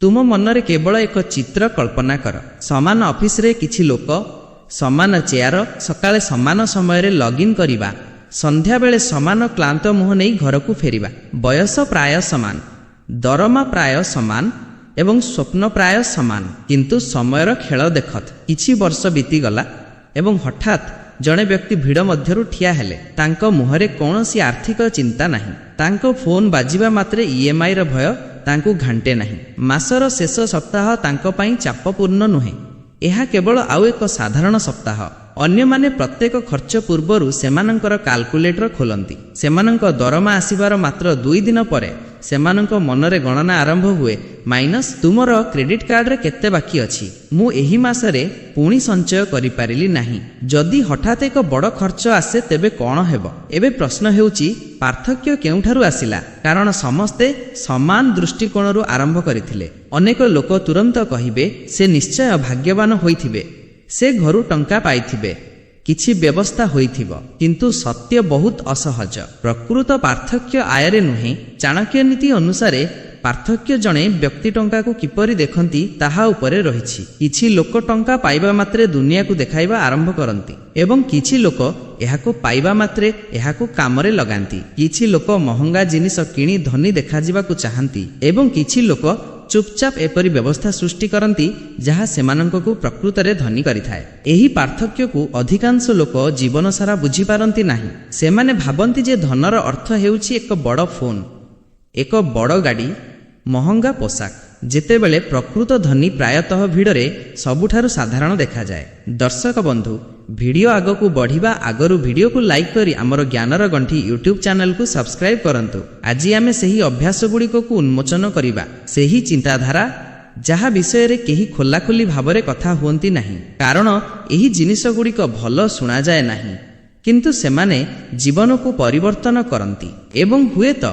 ତୁମ ମନରେ କେବଳ ଏକ ଚିତ୍ର କଳ୍ପନା କର। ସମାନ ଅଫିସରେ କିଛି ଲୋକ, ସମାନ ଚେୟାର, ସକାଳେ ସମାନ ସମୟରେ ଲଗ୍ଇନ୍ କରିବା, ସନ୍ଧ୍ୟାବେଳେ ସମାନ କ୍ଳାନ୍ତ ମୁହଁ ନେଇ ଘରକୁ ଫେରିବା। ବୟସ ପ୍ରାୟ ସମାନ, ଦରମା ପ୍ରାୟ ସମାନ ଏବଂ ସ୍ୱପ୍ନ ପ୍ରାୟ ସମାନ। କିନ୍ତୁ ସମୟର ଖେଳ ଦେଖ। କିଛି ବର୍ଷ ବିତିଗଲା ଏବଂ ହଠାତ୍ ଜଣେ ବ୍ୟକ୍ତି ଭିଡ଼ ମଧ୍ୟରୁ ଠିଆ ହେଲେ। ତାଙ୍କ ମୁହଁରେ କୌଣସି ଆର୍ଥିକ ଚିନ୍ତା ନାହିଁ। ତାଙ୍କ ଫୋନ୍ ବାଜିବା ମାତ୍ରେ ଇଏମ୍ଆଇର ଭୟ ତାଙ୍କୁ ଘାଣ୍ଟେ ନାହିଁ। ମାସର ଶେଷ ସପ୍ତାହ ତାଙ୍କ ପାଇଁ ଚାପପୂର୍ଣ୍ଣ ନୁହେଁ। ଏହା କେବଳ ଆଉ ଏକ ସାଧାରଣ ସପ୍ତାହ। ଅନ୍ୟମାନେ ପ୍ରତ୍ୟେକ ଖର୍ଚ୍ଚ ପୂର୍ବରୁ ସେମାନଙ୍କର କାଲକୁଲେଟର ଖୋଲନ୍ତି। ସେମାନଙ୍କ ଦରମା ଆସିବାର ମାତ୍ର 2 ଦିନ ପରେ ସେମାନଙ୍କ ମନରେ ଗଣନା ଆରମ୍ଭ ହୁଏ, ମାଇନସ୍, ତୁମର କ୍ରେଡିଟ୍ କାର୍ଡରେ କେତେ ବାକି ଅଛି, ମୁଁ ଏହି ମାସରେ ପୁଣି ସଞ୍ଚୟ କରିପାରିଲି ନାହିଁ, ଯଦି ହଠାତ୍ ଏକ ବଡ଼ ଖର୍ଚ୍ଚ ଆସେ ତେବେ କ'ଣ ହେବ? ଏବେ ପ୍ରଶ୍ନ ହେଉଛି, ପାର୍ଥକ୍ୟ କେଉଁଠାରୁ ଆସିଲା? କାରଣ ସମସ୍ତେ ସମାନ ଦୃଷ୍ଟିକୋଣରୁ ଆରମ୍ଭ କରିଥିଲେ। ଅନେକ ଲୋକ ତୁରନ୍ତ କହିବେ, ସେ ନିଶ୍ଚୟ ଭାଗ୍ୟବାନ ହୋଇଥିବେ, ସେ ଘରୁ ଟଙ୍କା ପାଇଥିବେ, କିଛି ବ୍ୟବସ୍ଥା ହୋଇଥିବ। କିନ୍ତୁ ସତ୍ୟ ବହୁତ ଅସହଜ। ପ୍ରକୃତ ପାର୍ଥକ୍ୟ ଆୟରେ ନୁହେଁ। ଚାଣକ୍ୟ ନୀତି ଅନୁସାରେ ପାର୍ଥକ୍ୟ ଜଣେ ବ୍ୟକ୍ତି ଟଙ୍କାକୁ କିପରି ଦେଖନ୍ତି ତାହା ଉପରେ ରହିଛି। କିଛି ଲୋକ ଟଙ୍କା ପାଇବା ମାତ୍ରେ ଦୁନିଆକୁ ଦେଖାଇବା ଆରମ୍ଭ କରନ୍ତି ଏବଂ କିଛି ଲୋକ ଏହାକୁ ପାଇବା ମାତ୍ରେ ଏହାକୁ କାମରେ ଲଗାନ୍ତି। କିଛି ଲୋକ ମହଙ୍ଗା ଜିନିଷ କିଣି ଧନୀ ଦେଖାଯିବାକୁ ଚାହାନ୍ତି ଏବଂ କିଛି ଲୋକ ଚୁପଚାପ ଏପରି ବ୍ୟବସ୍ଥା ସୃଷ୍ଟି କରନ୍ତି ଯାହା ସେମାନଙ୍କୁ ପ୍ରକୃତରେ ଧନୀ କରିଥାଏ। ଏହି ପାର୍ଥକ୍ୟକୁ ଅଧିକାଂଶ ଲୋକ ଜୀବନସାରା ବୁଝିପାରନ୍ତି ନାହିଁ। ସେମାନେ ଭାବନ୍ତି ଯେ ଧନର ଅର୍ଥ ହେଉଛି ଏକ ବଡ଼ ଫୋନ୍, ଏକ ବଡ଼ ଗାଡ଼ି, ମହଙ୍ଗା ପୋଷାକ, ଯେତେବେଳେ ପ୍ରକୃତ ଧନୀ ପ୍ରାୟତଃ ଭିଡ଼ରେ ସବୁଠାରୁ ସାଧାରଣ ଦେଖାଯାଏ। ଦର୍ଶକ ବନ୍ଧୁ, ଭିଡ଼ିଓ ଆଗକୁ ବଢ଼ିବା ଆଗରୁ ଭିଡ଼ିଓକୁ ଲାଇକ୍ କରି ଆମର ଜ୍ଞାନର ଗଣ୍ଠି ୟୁଟ୍ୟୁବ୍ ଚ୍ୟାନେଲକୁ ସବସ୍କ୍ରାଇବ୍ କରନ୍ତୁ। ଆଜି ଆମେ ସେହି ଅଭ୍ୟାସଗୁଡ଼ିକକୁ ଉନ୍ମୋଚନ କରିବା, ସେହି ଚିନ୍ତାଧାରା ଯାହା ବିଷୟରେ କେହି ଖୋଲାଖୋଲି ଭାବରେ କଥା ହୁଅନ୍ତି ନାହିଁ, କାରଣ ଏହି ଜିନିଷଗୁଡ଼ିକ ଭଲ ଶୁଣାଯାଏ ନାହିଁ। କିନ୍ତୁ ସେମାନେ ଜୀବନକୁ ପରିବର୍ତ୍ତନ କରନ୍ତି ଏବଂ ହୁଏତ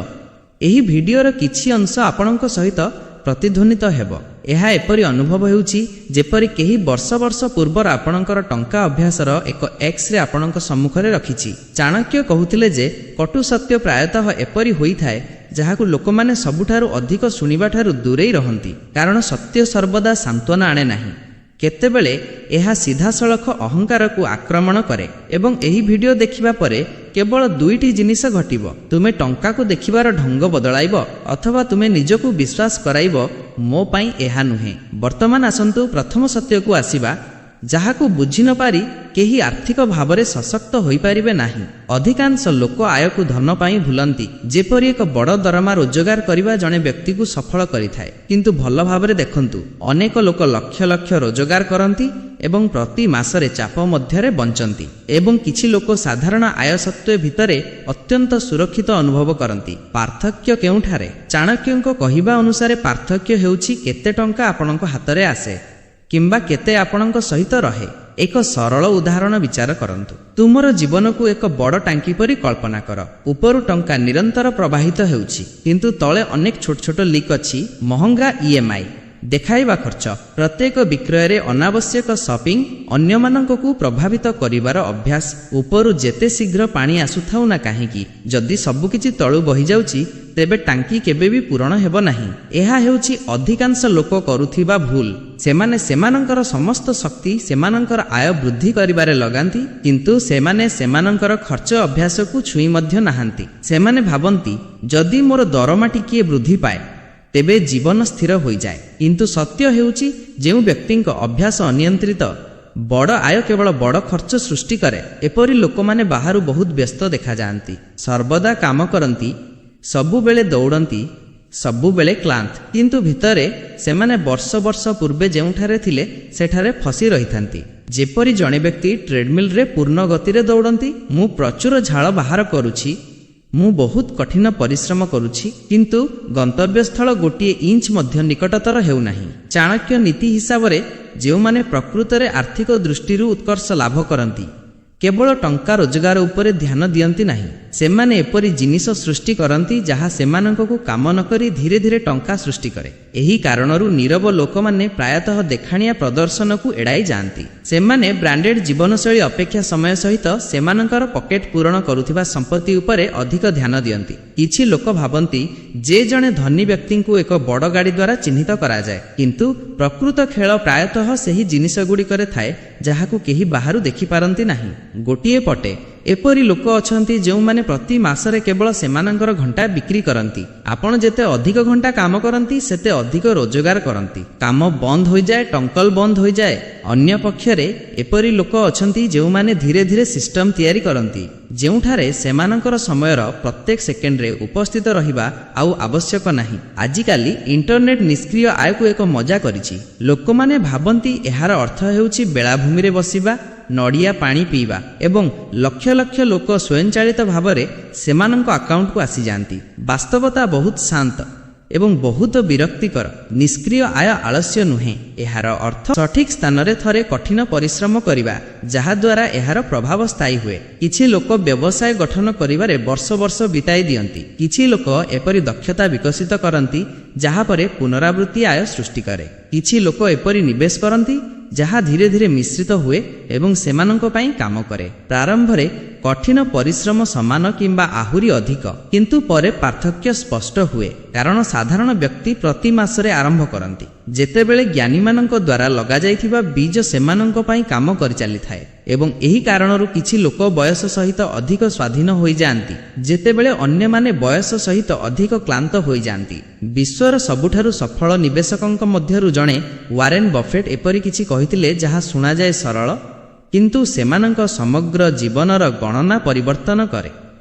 ଏହି ଭିଡ଼ିଓର କିଛି ଅଂଶ ଆପଣଙ୍କ ସହିତ ପ୍ରତିଧ୍ୱନିତ ହେବ। ଏହା ଏପରି ଅନୁଭବ ହେଉଛି ଯେପରି କେହି ବର୍ଷ ବର୍ଷ ପୂର୍ବର ଆପଣଙ୍କର ଟଙ୍କା ଅଭ୍ୟାସର ଏକ ଏକ୍ସରେ ଆପଣଙ୍କ ସମ୍ମୁଖରେ ରଖିଛି। ଚାଣକ୍ୟ କହୁଥିଲେ ଯେ କଟୁ ସତ୍ୟ ପ୍ରାୟତଃ ଏପରି ହୋଇଥାଏ ଯାହାକୁ ଲୋକମାନେ ସବୁଠାରୁ ଅଧିକ ଶୁଣିବାଠାରୁ ଦୂରେଇ ରହନ୍ତି, କାରଣ ସତ୍ୟ ସର୍ବଦା ସାନ୍ତ୍ୱନା ଆଣେ ନାହିଁ। କେତେବେଳେ ଏହା ସିଧାସଳଖ ଅହଙ୍କାରକୁ ଆକ୍ରମଣ କରେ। ଏବଂ ଏହି ଭିଡ଼ିଓ ଦେଖିବା ପରେ କେବଳ ଦୁଇଟି ଜିନିଷ ଘଟିବ। ତୁମେ ଟଙ୍କାକୁ ଦେଖିବାର ଢଙ୍ଗ ବଦଳାଇବ ଅଥବା ତୁମେ ନିଜକୁ ବିଶ୍ୱାସ କରାଇବ, ମୋ ପାଇଁ ଏହା ନୁହେଁ। ବର୍ତ୍ତମାନ ଆସନ୍ତୁ ପ୍ରଥମ ସତ୍ୟକୁ ଆସିବା, ଯାହାକୁ ବୁଝି ନ ପାରି କେହି ଆର୍ଥିକ ଭାବରେ ସଶକ୍ତ ହୋଇପାରିବେ ନାହିଁ। ଅଧିକାଂଶ ଲୋକ ଆୟକୁ ଧନ ପାଇଁ ଭୁଲନ୍ତି, ଯେପରି ଏକ ବଡ଼ ଦରମା ରୋଜଗାର କରିବା ଜଣେ ବ୍ୟକ୍ତିକୁ ସଫଳ କରିଥାଏ। କିନ୍ତୁ ଭଲ ଭାବରେ ଦେଖନ୍ତୁ, ଅନେକ ଲୋକ ଲକ୍ଷ ଲକ୍ଷ ରୋଜଗାର କରନ୍ତି ଏବଂ ପ୍ରତି ମାସରେ ଚାପ ମଧ୍ୟରେ ବଞ୍ଚନ୍ତି ଏବଂ କିଛି ଲୋକ ସାଧାରଣ ଆୟ ସତ୍ତ୍ୱେ ଭିତରେ ଅତ୍ୟନ୍ତ ସୁରକ୍ଷିତ ଅନୁଭବ କରନ୍ତି। ପାର୍ଥକ୍ୟ କେଉଁଠାରେ? ଚାଣକ୍ୟଙ୍କ କହିବା ଅନୁସାରେ ପାର୍ଥକ୍ୟ ହେଉଛି କେତେ ଟଙ୍କା ଆପଣଙ୍କ ହାତରେ ଆସେ କିମ୍ବା କେତେ ଆପଣଙ୍କ ସହିତ ରହେ। ଏକ ସରଳ ଉଦାହରଣ ବିଚାର କରନ୍ତୁ। ତୁମର ଜୀବନକୁ ଏକ ବଡ଼ ଟାଙ୍କି ପରି କଳ୍ପନା କର। ଉପରୁ ଟଙ୍କା ନିରନ୍ତର ପ୍ରବାହିତ ହେଉଛି, କିନ୍ତୁ ତଳେ ଅନେକ ଛୋଟ ଛୋଟ ଲିକ୍ ଅଛି। ମହଙ୍ଗା ଇଏମ୍ଆଇ, ଦେଖାଇବା ଖର୍ଚ୍ଚ, ପ୍ରତ୍ୟେକ ବିକ୍ରୟରେ ଅନାବଶ୍ୟକ ସପିଂ, ଅନ୍ୟମାନଙ୍କୁ ପ୍ରଭାବିତ କରିବାର ଅଭ୍ୟାସ। ଉପରୁ ଯେତେ ଶୀଘ୍ର ପାଣି ଆସୁଥାଉ ନା କାହିଁକି, ଯଦି ସବୁକିଛି ତଳୁ ବହିଯାଉଛି, ତେବେ ଟାଙ୍କି କେବେ ବି ପୂରଣ ହେବ ନାହିଁ। ଏହା ହେଉଛି ଅଧିକାଂଶ ଲୋକ କରୁଥିବା ଭୁଲ। ସେମାନେ ସେମାନଙ୍କର ସମସ୍ତ ଶକ୍ତି ସେମାନଙ୍କର ଆୟ ବୃଦ୍ଧି କରିବାରେ ଲଗାନ୍ତି, କିନ୍ତୁ ସେମାନେ ସେମାନଙ୍କର ଖର୍ଚ୍ଚ ଅଭ୍ୟାସକୁ ଛୁଇଁ ମଧ୍ୟ ନାହାନ୍ତି। ସେମାନେ ଭାବନ୍ତି, ଯଦି ମୋର ଦରମା ଟିକିଏ ବୃଦ୍ଧି ପାଏ ତେବେ ଜୀବନ ସ୍ଥିର ହୋଇଯାଏ। କିନ୍ତୁ ସତ୍ୟ ହେଉଛି, ଯେଉଁ ବ୍ୟକ୍ତିଙ୍କ ଅଭ୍ୟାସ ଅନିୟନ୍ତ୍ରିତ, ବଡ଼ ଆୟ କେବଳ ବଡ଼ ଖର୍ଚ୍ଚ ସୃଷ୍ଟି କରେ। ଏପରି ଲୋକମାନେ ବାହାରୁ ବହୁତ ବ୍ୟସ୍ତ ଦେଖାଯାଆନ୍ତି, ସର୍ବଦା କାମ କରନ୍ତି, ସବୁବେଳେ ଦୌଡ଼ନ୍ତି, ସବୁବେଳେ କ୍ଳାନ୍ତ। କିନ୍ତୁ ଭିତରେ ସେମାନେ ବର୍ଷ ବର୍ଷ ପୂର୍ବେ ଯେଉଁଠାରେ ଥିଲେ ସେଠାରେ ଫସି ରହିଥାନ୍ତି, ଯେପରି ଜଣେ ବ୍ୟକ୍ତି ଟ୍ରେଡମିଲରେ ପୂର୍ଣ୍ଣ ଗତିରେ ଦୌଡ଼ନ୍ତି। ମୁଁ ପ୍ରଚୁର ଝାଳ ବାହାର କରୁଛି, ମୁଁ ବହୁତ କଠିନ ପରିଶ୍ରମ କରୁଛି, କିନ୍ତୁ ଗନ୍ତବ୍ୟସ୍ଥଳ ଗୋଟିଏ ଇଞ୍ଚ ମଧ୍ୟ ନିକଟତର ହେଉନାହିଁ। ଚାଣକ୍ୟ ନୀତି ହିସାବରେ ଯେଉଁମାନେ ପ୍ରକୃତରେ ଆର୍ଥିକ ଦୃଷ୍ଟିରୁ ଉତ୍କର୍ଷ ଲାଭ କରନ୍ତି କେବଳ ଟଙ୍କା ରୋଜଗାର ଉପରେ ଧ୍ୟାନ ଦିଅନ୍ତି ନାହିଁ। ସେମାନେ ଏପରି ଜିନିଷ ସୃଷ୍ଟି କରନ୍ତି ଯାହା ସେମାନଙ୍କୁ କାମ ନକରି ଧୀରେ ଧୀରେ ଟଙ୍କା ସୃଷ୍ଟି କରେ। ଏହି କାରଣରୁ ନୀରବ ଲୋକମାନେ ପ୍ରାୟତଃ ଦେଖାଣିଆ ପ୍ରଦର୍ଶନକୁ ଏଡ଼ାଇ ଯାଆନ୍ତି। ସେମାନେ ବ୍ରାଣ୍ଡେଡ୍ ଜୀବନଶୈଳୀ ଅପେକ୍ଷା ସମୟ ସହିତ ସେମାନଙ୍କର ପକେଟ୍ ପୂରଣ କରୁଥିବା ସମ୍ପତ୍ତି ଉପରେ ଅଧିକ ଧ୍ୟାନ ଦିଅନ୍ତି। କିଛି ଲୋକ ଭାବନ୍ତି ଯେ ଜଣେ ଧନୀ ବ୍ୟକ୍ତିଙ୍କୁ ଏକ ବଡ଼ ଗାଡ଼ି ଦ୍ୱାରା ଚିହ୍ନିତ କରାଯାଏ, କିନ୍ତୁ ପ୍ରକୃତ ଖେଳ ପ୍ରାୟତଃ ସେହି ଜିନିଷଗୁଡ଼ିକରେ ଥାଏ ଯାହାକୁ କେହି ବାହାରୁ ଦେଖିପାରନ୍ତି ନାହିଁ। ଗୋଟିଏ ପଟେ ଏପରି ଲୋକ ଅଛନ୍ତି ଯେଉଁମାନେ ପ୍ରତି ମାସରେ କେବଳ ସେମାନଙ୍କର ଘଣ୍ଟା ବିକ୍ରି କରନ୍ତି। ଆପଣ ଯେତେ ଅଧିକ ଘଣ୍ଟା କାମ କରନ୍ତି, ସେତେ ଅଧିକ ରୋଜଗାର କରନ୍ତି। କାମ ବନ୍ଦ ହୋଇଯାଏ, ଟଙ୍କଲ ବନ୍ଦ ହୋଇଯାଏ। ଅନ୍ୟ ପକ୍ଷରେ ଏପରି ଲୋକ ଅଛନ୍ତି ଯେଉଁମାନେ ଧୀରେ ଧୀରେ ସିଷ୍ଟମ ତିଆରି କରନ୍ତି ଯେଉଁଠାରେ ସେମାନଙ୍କର ସମୟର ପ୍ରତ୍ୟେକ ସେକେଣ୍ଡରେ ଉପସ୍ଥିତ ରହିବା ଆଉ ଆବଶ୍ୟକ ନାହିଁ। ଆଜିକାଲି ଇଣ୍ଟରନେଟ୍ ନିଷ୍କ୍ରିୟ ଆୟକୁ ଏକ ମଜା କରିଛି। ଲୋକମାନେ ଭାବନ୍ତି ଏହାର ଅର୍ଥ ହେଉଛି ବେଳାଭୂମିରେ ବସିବା, ନଡ଼ିଆ ପାଣି ପିଇବା ଏବଂ ଲକ୍ଷ ଲକ୍ଷ ଲୋକ ସ୍ୱୟଂଚାଳିତ ଭାବରେ ସେମାନଙ୍କ ଆକାଉଣ୍ଟକୁ ଆସିଯାଆନ୍ତି। ବାସ୍ତବତା ବହୁତ ଶାନ୍ତ ଏବଂ ବହୁତ ବିରକ୍ତିକର। ନିଷ୍କ୍ରିୟ ଆୟ ଆଳସ୍ୟ ନୁହେଁ। ଏହାର ଅର୍ଥ ସଠିକ୍ ସ୍ଥାନରେ ଥରେ କଠିନ ପରିଶ୍ରମ କରିବା, ଯାହାଦ୍ୱାରା ଏହାର ପ୍ରଭାବ ସ୍ଥାୟୀ ହୁଏ। କିଛି ଲୋକ ବ୍ୟବସାୟ ଗଠନ କରିବାରେ ବର୍ଷ ବର୍ଷ ବିତାଇ ଦିଅନ୍ତି। କିଛି ଲୋକ ଏପରି ଦକ୍ଷତା ବିକଶିତ କରନ୍ତି ଯାହା ପରେ ପୁନରାବୃତ୍ତି ଆୟ ସୃଷ୍ଟି କରେ। କିଛି ଲୋକ ଏପରି ନିବେଶ କରନ୍ତି ଯାହା ଧୀରେ ଧୀରେ ମିଶ୍ରିତ ହୁଏ ଏବଂ ସେମାନଙ୍କ ପାଇଁ କାମ କରେ। ପ୍ରାରମ୍ଭରେ କଠିନ ପରିଶ୍ରମ ସମାନ କିମ୍ବା ଆହୁରି ଅଧିକ, କିନ୍ତୁ ପରେ ପାର୍ଥକ୍ୟ ସ୍ପଷ୍ଟ ହୁଏ, କାରଣ ସାଧାରଣ ବ୍ୟକ୍ତି ପ୍ରତି ମାସରେ ଆରମ୍ଭ କରନ୍ତି ଯେତେବେଳେ ଜ୍ଞାନୀମାନଙ୍କ ଦ୍ୱାରା ଲଗାଯାଇଥିବା ବୀଜ ସେମାନଙ୍କ ପାଇଁ କାମ କରିଚାଲିଥାଏ। ଏବଂ ଏହି କାରଣରୁ କିଛି ଲୋକ ବୟସ ସହିତ ଅଧିକ ସ୍ୱାଧୀନ ହୋଇଯାଆନ୍ତି, ଯେତେବେଳେ ଅନ୍ୟମାନେ ବୟସ ସହିତ ଅଧିକ କ୍ଳାନ୍ତ ହୋଇଯାଆନ୍ତି। ବିଶ୍ୱର ସବୁଠାରୁ ସଫଳ ନିବେଶକଙ୍କ ମଧ୍ୟରୁ ଜଣେ ୱାରେନ୍ ବଫେଟ୍ ଏପରି କିଛି କହିଥିଲେ ଯାହା ଶୁଣାଯାଏ ସରଳ, କିନ୍ତୁ ସେମାନଙ୍କ ସମଗ୍ର ଜୀବନର ଗଣନା ପରିବର୍ତ୍ତନ କରେ।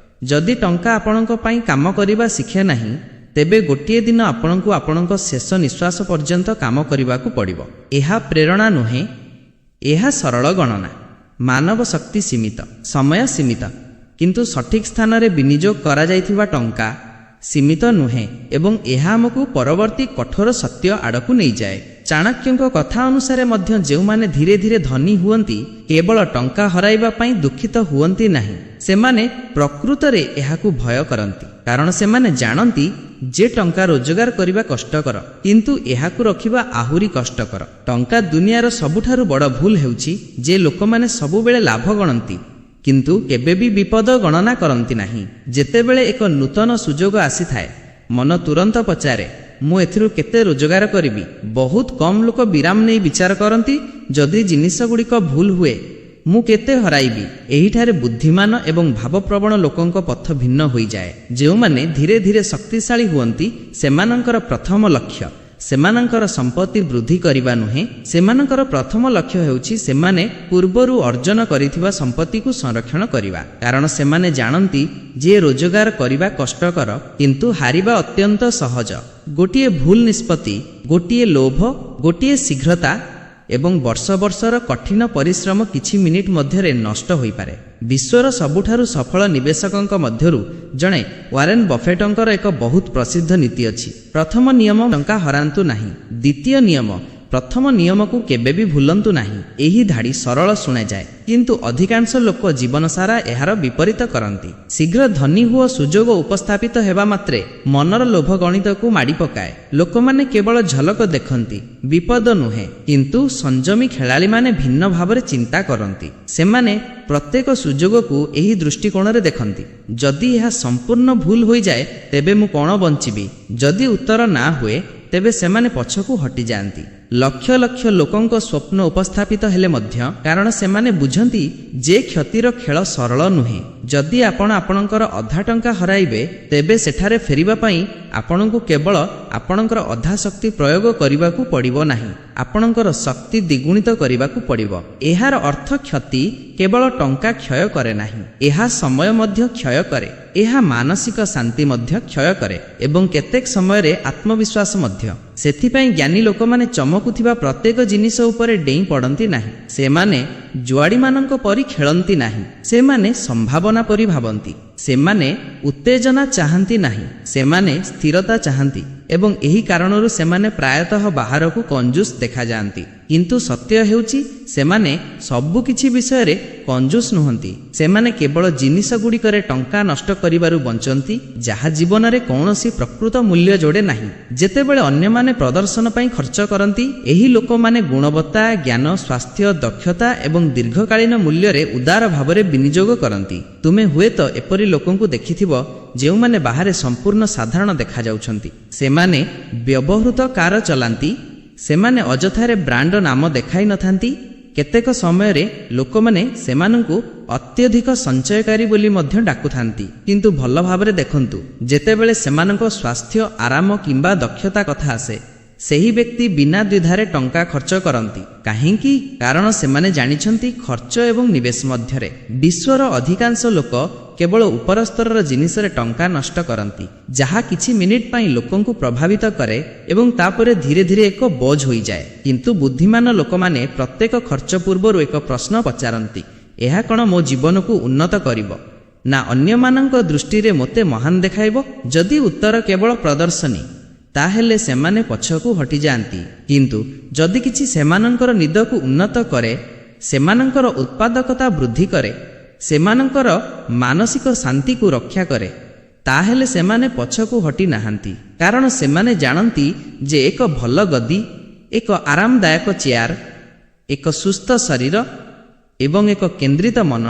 ଯଦି ଟଙ୍କା ଆପଣଙ୍କ ପାଇଁ କାମ କରିବା ଶିଖେ ନାହିଁ, ତେବେ ଗୋଟିଏ ଦିନ ଆପଣଙ୍କୁ ଆପଣଙ୍କ ଶେଷ ନିଶ୍ୱାସ ପର୍ଯ୍ୟନ୍ତ କାମ କରିବାକୁ ପଡ଼ିବ। ଏହା ପ୍ରେରଣା ନୁହେଁ, ଏହା ସରଳ ଗଣନା। ମାନବ ଶକ୍ତି ସୀମିତ, ସମୟ ସୀମିତ, କିନ୍ତୁ ସଠିକ୍ ସ୍ଥାନରେ ବିନିଯୋଗ କରାଯାଇଥିବା ଟଙ୍କା ସୀମିତ ନୁହେଁ। ଏବଂ ଏହା ଆମକୁ ପରବର୍ତ୍ତୀ କଠୋର ସତ୍ୟ ଆଡ଼କୁ ନେଇଯାଏ। ଚାଣକ୍ୟଙ୍କ କଥା ଅନୁସାରେ ମଧ୍ୟ ଯେଉଁମାନେ ଧୀରେ ଧୀରେ ଧନୀ ହୁଅନ୍ତି, କେବଳ ଟଙ୍କା ହରାଇବା ପାଇଁ ଦୁଃଖିତ ହୁଅନ୍ତି ନାହିଁ। ସେମାନେ ପ୍ରକୃତରେ ଏହାକୁ ଭୟ କରନ୍ତି, କାରଣ ସେମାନେ ଜାଣନ୍ତି ଯେ ଟଙ୍କା ରୋଜଗାର କରିବା କଷ୍ଟକର, କିନ୍ତୁ ଏହାକୁ ରଖିବା ଆହୁରି କଷ୍ଟକର। ଟଙ୍କା ଦୁନିଆର ସବୁଠାରୁ ବଡ଼ ଭୁଲ ହେଉଛି ଯେ ଲୋକମାନେ ସବୁବେଳେ ଲାଭ ଗଣନ୍ତି, କିନ୍ତୁ କେବେ ବି ବିପଦ ଗଣନା କରନ୍ତି ନାହିଁ। ଯେତେବେଳେ ଏକ ନୂତନ ସୁଯୋଗ ଆସିଥାଏ, ମନ ତୁରନ୍ତ ପଚାରେ, ମୁଁ ଏଥିରୁ କେତେ ରୋଜଗାର କରିବି? ବହୁତ କମ୍ ଲୋକ ବିରାମ ନେଇ ବିଚାର କରନ୍ତି, ଯଦି ଜିନିଷଗୁଡ଼ିକ ଭୁଲ ହୁଏ, ମୁଁ କେତେ ହରାଇବି? ଏହିଠାରେ ବୁଦ୍ଧିମାନ ଏବଂ ଭାବପ୍ରବଣ ଲୋକଙ୍କ ପଥ ଭିନ୍ନ ହୋଇଯାଏ। ଯେଉଁମାନେ ଧୀରେ ଧୀରେ ଶକ୍ତିଶାଳୀ ହୁଅନ୍ତି, ସେମାନଙ୍କର ପ୍ରଥମ ଲକ୍ଷ୍ୟ ସେମାନଙ୍କର ସମ୍ପତ୍ତି ବୃଦ୍ଧି କରିବା ନୁହେଁ। ସେମାନଙ୍କର ପ୍ରଥମ ଲକ୍ଷ୍ୟ ହେଉଛି ସେମାନେ ପୂର୍ବରୁ ଅର୍ଜନ କରିଥିବା ସମ୍ପତ୍ତିକୁ ସଂରକ୍ଷଣ କରିବା, କାରଣ ସେମାନେ ଜାଣନ୍ତି ଯେ ରୋଜଗାର କରିବା କଷ୍ଟକର, କିନ୍ତୁ ହାରିବା ଅତ୍ୟନ୍ତ ସହଜ। ଗୋଟିଏ ଭୁଲ ନିଷ୍ପତ୍ତି, ଗୋଟିଏ ଲୋଭ, ଗୋଟିଏ ଶୀଘ୍ରତା ଏବଂ ବର୍ଷ ବର୍ଷର କଠିନ ପରିଶ୍ରମ କିଛି ମିନିଟ୍ ମଧ୍ୟରେ ନଷ୍ଟ ହୋଇପାରେ। ବିଶ୍ୱର ସବୁଠାରୁ ସଫଳ ନିବେଶକଙ୍କ ମଧ୍ୟରୁ ଜଣେ ୱାରେନ୍ ବଫେଟଙ୍କର ଏକ ବହୁତ ପ୍ରସିଦ୍ଧ ନୀତି ଅଛି। ପ୍ରଥମ ନିୟମ, ଟଙ୍କା ହରାନ୍ତୁ ନାହିଁ। ଦ୍ୱିତୀୟ ନିୟମ, ପ୍ରଥମ ନିୟମକୁ କେବେ ବି ଭୁଲନ୍ତୁ ନାହିଁ। ଏହି ଧାଡ଼ି ସରଳ ଶୁଣାଯାଏ, କିନ୍ତୁ ଅଧିକାଂଶ ଲୋକ ଜୀବନ ସାରା ଏହାର ବିପରୀତ କରନ୍ତି। ଶୀଘ୍ର ଧନୀ ହୁଅ ସୁଯୋଗ ଉପସ୍ଥାପିତ ହେବା ମାତ୍ରେ ମନର ଲୋଭ ଗଣିତକୁ ମାଡ଼ି ପକାଏ। ଲୋକମାନେ କେବଳ ଝଲକ ଦେଖନ୍ତି, ବିପଦ ନୁହେଁ। କିନ୍ତୁ ସଂଯମୀ ଖେଳାଳିମାନେ ଭିନ୍ନ ଭାବରେ ଚିନ୍ତା କରନ୍ତି। ସେମାନେ ପ୍ରତ୍ୟେକ ସୁଯୋଗକୁ ଏହି ଦୃଷ୍ଟିକୋଣରେ ଦେଖନ୍ତି, ଯଦି ଏହା ସମ୍ପୂର୍ଣ୍ଣ ଭୁଲ ହୋଇଯାଏ, ତେବେ ମୁଁ କ'ଣ ବଞ୍ଚିବି? ଯଦି ଉତ୍ତର ନା ହୁଏ, ତେବେ ସେମାନେ ପଛକୁ ହଟିଯାଆନ୍ତି, ଲକ୍ଷ ଲକ୍ଷ ଲୋକଙ୍କ ସ୍ୱପ୍ନ ଉପସ୍ଥାପିତ ହେଲେ ମଧ୍ୟ, କାରଣ ସେମାନେ ବୁଝନ୍ତି ଯେ କ୍ଷତିର ଖେଳ ସରଳ ନୁହେଁ। ଯଦି ଆପଣ ଆପଣଙ୍କର ଅଧା ଟଙ୍କା ହରାଇବେ, ତେବେ ସେଠାରେ ଫେରିବା ପାଇଁ ଆପଣଙ୍କୁ କେବଳ ଆପଣଙ୍କର ଅଧା ଶକ୍ତି ପ୍ରୟୋଗ କରିବାକୁ ପଡ଼ିବ ନାହିଁ, ଆପଣଙ୍କର ଶକ୍ତି ଦ୍ୱିଗୁଣିତ କରିବାକୁ ପଡ଼ିବ। ଏହାର ଅର୍ଥ କ୍ଷତି କେବଳ ଟଙ୍କା କ୍ଷୟ କରେ ନାହିଁ, ଏହା ସମୟ ମଧ୍ୟ କ୍ଷୟ କରେ। ଏହା ମାନସିକ ଶାନ୍ତି ମଧ୍ୟ କ୍ଷୟ କରେ ଏବଂ କେତେକ ସମୟରେ ଆତ୍ମବିଶ୍ୱାସ ମଧ୍ୟ। ସେଥିପାଇଁ ଜ୍ଞାନୀ ଲୋକମାନେ ଚମକୁଥିବା ପ୍ରତ୍ୟେକ ଜିନିଷ ଉପରେ ଡେଇଁ ପଡ଼ନ୍ତି ନାହିଁ। ସେମାନେ ଜୁଆଡ଼ିମାନଙ୍କ ପରି ଖେଳନ୍ତି ନାହିଁ। ସେମାନେ ସମ୍ଭାବନା ପରି ଭାବନ୍ତି। ସେମାନେ ଉତ୍ତେଜନା ଚାହାନ୍ତି ନାହିଁ, ସେମାନେ ସ୍ଥିରତା ଚାହାନ୍ତି। ଏବଂ ଏହି କାରଣରୁ ସେମାନେ ପ୍ରାୟତଃ ବାହାରକୁ କଞ୍ଜୁସ ଦେଖାଯାଆନ୍ତି। କିନ୍ତୁ ସତ୍ୟ ହେଉଛି, ସେମାନେ ସବୁକିଛି ବିଷୟରେ କଞ୍ଜୁସ ନୁହନ୍ତି। ସେମାନେ କେବଳ ଜିନିଷଗୁଡ଼ିକରେ ଟଙ୍କା ନଷ୍ଟ କରିବାରୁ ବଞ୍ଚନ୍ତି ଯାହା ଜୀବନରେ କୌଣସି ପ୍ରକୃତ ମୂଲ୍ୟ ଯୋଡ଼େ ନାହିଁ। ଯେତେବେଳେ ଅନ୍ୟମାନେ ପ୍ରଦର୍ଶନ ପାଇଁ ଖର୍ଚ୍ଚ କରନ୍ତି, ଏହି ଲୋକମାନେ ଗୁଣବତ୍ତା, ଜ୍ଞାନ, ସ୍ୱାସ୍ଥ୍ୟ, ଦକ୍ଷତା ଏବଂ ଦୀର୍ଘକାଳୀନ ମୂଲ୍ୟରେ ଉଦାର ଭାବରେ ବିନିଯୋଗ କରନ୍ତି। ତୁମେ ହୁଏତ ଏପରି ଲୋକଙ୍କୁ ଦେଖିଥିବ ଯେଉଁମାନେ ବାହାରେ ସମ୍ପୂର୍ଣ୍ଣ ସାଧାରଣ ଦେଖାଯାଉଛନ୍ତି। ସେମାନେ ବ୍ୟବହୃତ କାର ଚଲାନ୍ତି। ସେମାନେ ଅଯଥାରେ ବ୍ରାଣ୍ଡ ନାମ ଦେଖାଇ ନଥାନ୍ତି। କେତେକ ସମୟରେ ଲୋକମାନେ ସେମାନଙ୍କୁ ଅତ୍ୟଧିକ ସଞ୍ଚୟକାରୀ ବୋଲି ମଧ୍ୟ ଡାକୁଥାନ୍ତି। କିନ୍ତୁ ଭଲ ଭାବରେ ଦେଖନ୍ତୁ, ଯେତେବେଳେ ସେମାନଙ୍କ ସ୍ୱାସ୍ଥ୍ୟ, ଆରାମ କିମ୍ବା ଦକ୍ଷତା କଥା ଆସେ, ସେହି ବ୍ୟକ୍ତି ବିନା ଦ୍ୱିଧାରେ ଟଙ୍କା ଖର୍ଚ୍ଚ କରନ୍ତି। କାହିଁକି? କାରଣ ସେମାନେ ଜାଣିଛନ୍ତି ଖର୍ଚ୍ଚ ଏବଂ ନିବେଶ ମଧ୍ୟରେ। ବିଶ୍ୱର ଅଧିକାଂଶ ଲୋକ କେବଳ ଉପର ସ୍ତରର ଜିନିଷରେ ଟଙ୍କା ନଷ୍ଟ କରନ୍ତି, ଯାହା କିଛି ମିନିଟ୍ ପାଇଁ ଲୋକଙ୍କୁ ପ୍ରଭାବିତ କରେ ଏବଂ ତାପରେ ଧୀରେ ଧୀରେ ଏକ ବୋଝ ହୋଇଯାଏ। କିନ୍ତୁ ବୁଦ୍ଧିମାନ ଲୋକମାନେ ପ୍ରତ୍ୟେକ ଖର୍ଚ୍ଚ ପୂର୍ବରୁ ଏକ ପ୍ରଶ୍ନ ପଚାରନ୍ତି, ଏହା କ'ଣ ମୋ ଜୀବନକୁ ଉନ୍ନତ କରିବ ନା ଅନ୍ୟମାନଙ୍କ ଦୃଷ୍ଟିରେ ମୋତେ ମହାନ ଦେଖାଇବ? ଯଦି ଉତ୍ତର କେବଳ ପ୍ରଦର୍ଶନୀ, ତାହେଲେ ସେମାନେ ପଛକୁ ହଟିଯାଆନ୍ତି। କିନ୍ତୁ ଯଦି କିଛି ସେମାନଙ୍କର ନିଦକୁ ଉନ୍ନତ କରେ, ସେମାନଙ୍କର ଉତ୍ପାଦକତା ବୃଦ୍ଧି କରେ, ସେମାନଙ୍କର ମାନସିକ ଶାନ୍ତିକୁ ରକ୍ଷା କରେ, ତାହେଲେ ସେମାନେ ପଛକୁ ହଟି ନାହାନ୍ତି। କାରଣ ସେମାନେ ଜାଣନ୍ତି ଯେ ଏକ ଭଲ ଗଦି, ଏକ ଆରାମଦାୟକ ଚେୟାର, ଏକ ସୁସ୍ଥ ଶରୀର ଏବଂ ଏକ କେନ୍ଦ୍ରିତ ମନ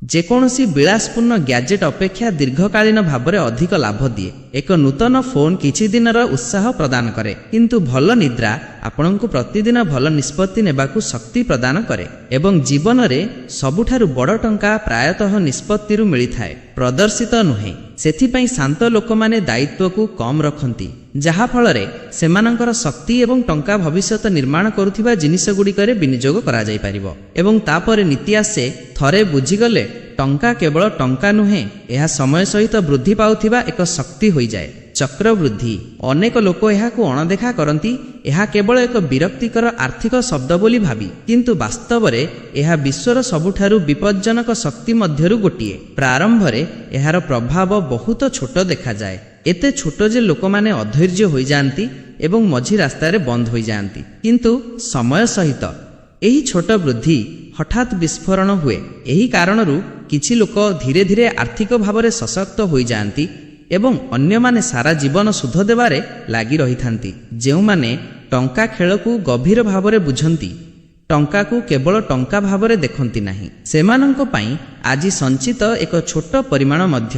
ଯେକୌଣସି ବିଳାସପୂର୍ଣ୍ଣ ଗ୍ୟାଜେଟ୍ ଅପେକ୍ଷା ଦୀର୍ଘକାଳୀନ ଭାବରେ ଅଧିକ ଲାଭ ଦିଏ। ଏକ ନୂତନ ଫୋନ୍ କିଛି ଦିନର ଉତ୍ସାହ ପ୍ରଦାନ କରେ, କିନ୍ତୁ ଭଲ ନିଦ୍ରା ଆପଣଙ୍କୁ ପ୍ରତିଦିନ ଭଲ ନିଷ୍ପତ୍ତି ନେବାକୁ ଶକ୍ତି ପ୍ରଦାନ କରେ। ଏବଂ ଜୀବନରେ ସବୁଠାରୁ ବଡ଼ ଟଙ୍କା ପ୍ରାୟତଃ ନିଷ୍ପତ୍ତିରୁ ମିଳିଥାଏ, ପ୍ରଦର୍ଶିତ ନୁହେଁ। ସେଥିପାଇଁ ଶାନ୍ତ ଲୋକମାନେ ଦାୟିତ୍ୱକୁ କମ୍ ରଖନ୍ତି, ଯାହାଫଳରେ ସେମାନଙ୍କର ଶକ୍ତି ଏବଂ ଟଙ୍କା ଭବିଷ୍ୟତ ନିର୍ମାଣ କରୁଥିବା ଜିନିଷଗୁଡ଼ିକରେ ବିନିଯୋଗ କରାଯାଇପାରିବ। ଏବଂ ତାପରେ ନୀତି ଆସେ। ଥରେ ବୁଝିଗଲେ ଟଙ୍କା କେବଳ ଟଙ୍କା ନୁହେଁ, ଏହା ସମୟ ସହିତ ବୃଦ୍ଧି ପାଉଥିବା ଏକ ଶକ୍ତି ହୋଇଯାଏ, ଚକ୍ରବୃଦ୍ଧି। ଅନେକ ଲୋକ ଏହାକୁ ଅଣଦେଖା କରନ୍ତି, ଏହା କେବଳ ଏକ ବିରକ୍ତିକର ଆର୍ଥିକ ଶବ୍ଦ ବୋଲି ଭାବି। କିନ୍ତୁ ବାସ୍ତବରେ ଏହା ବିଶ୍ୱର ସବୁଠାରୁ ବିପଜ୍ଜନକ ଶକ୍ତି ମଧ୍ୟରୁ ଗୋଟିଏ। ପ୍ରାରମ୍ଭରେ ଏହାର ପ୍ରଭାବ ବହୁତ ଛୋଟ ଦେଖାଯାଏ, ଏତେ ଛୋଟ ଯେ ଲୋକମାନେ ଅଧୈର୍ଯ୍ୟ ହୋଇଯାଆନ୍ତି ଏବଂ ମଝି ରାସ୍ତାରେ ବନ୍ଦ ହୋଇଯାଆନ୍ତି। କିନ୍ତୁ ସମୟ ସହିତ ଏହି ଛୋଟ ବୃଦ୍ଧି ହଠାତ୍ ବିସ୍ଫୋରଣ ହୁଏ। ଏହି କାରଣରୁ କିଛି ଲୋକ ଧୀରେ ଧୀରେ ଆର୍ଥିକ ଭାବରେ ସଶକ୍ତ ହୋଇଯାଆନ୍ତି ଏବଂ ଅନ୍ୟମାନେ ସାରା ଜୀବନ ସୁଧ ଦେବାରେ ଲାଗି ରହିଥାନ୍ତି। ଯେଉଁମାନେ ଟଙ୍କା ଖେଳକୁ ଗଭୀର ଭାବରେ ବୁଝନ୍ତି, ଟଙ୍କାକୁ କେବଳ ଟଙ୍କା ଭାବରେ ଦେଖନ୍ତି ନାହିଁ, ସେମାନଙ୍କ ପାଇଁ ଆଜି ସଞ୍ଚିତ ଏକ ଛୋଟ ପରିମାଣ ମଧ୍ୟ